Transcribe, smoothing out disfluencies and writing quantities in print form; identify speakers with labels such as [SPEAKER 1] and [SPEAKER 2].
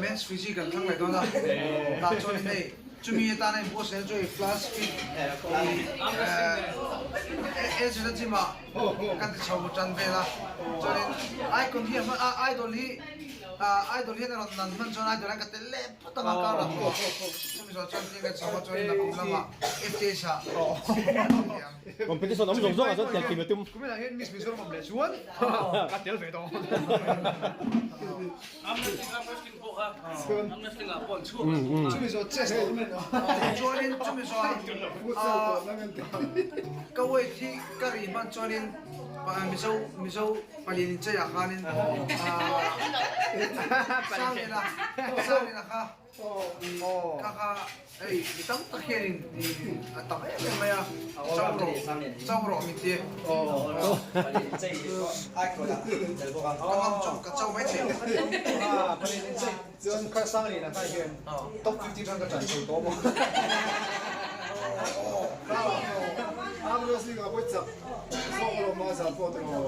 [SPEAKER 1] Men's physique kan thlang leh dawn a, tah chuan in hei chumi atana in buatsaih na chu hei plus fit eh zirna gym ah kan ti chho tan vel a, chuanin icon hi a hman a idol hi idol hian a rawn nan hman chuan idol hian ka tel leh phawt ang a kar ah pawh chumi zawh chuan tin kan chho a chuanin a kum lamah FTH ah
[SPEAKER 2] Competition awm zawng zawng ah chuan tel kim a tum.
[SPEAKER 3] Kumin ah hian Miss Mizoram awm leh chuan ka tel ve tawh.
[SPEAKER 4] Arm wrestling arm wrestling pawh kha arm wrestling ah pawh an chhuak.
[SPEAKER 3] Chumi zawh chess tournament ah.
[SPEAKER 1] Chuanin chumi zawh ah ka weight hi ka ri hman chuanin Mizo Mizo palian inchei ah khanin Sangliana Sangliana kha Kha kha hei mi tam tak hianin a tam em em mai a, chau rawh chau rawh min ti. Ka ngam chawp ka chau mai thei.
[SPEAKER 3] Chuan kha Sangliana kha hian top 50 khan ka ṭan chho tawh maw.
[SPEAKER 5] Arm wrestling ah pawh chak zawk alawm a zan pawh tiraw.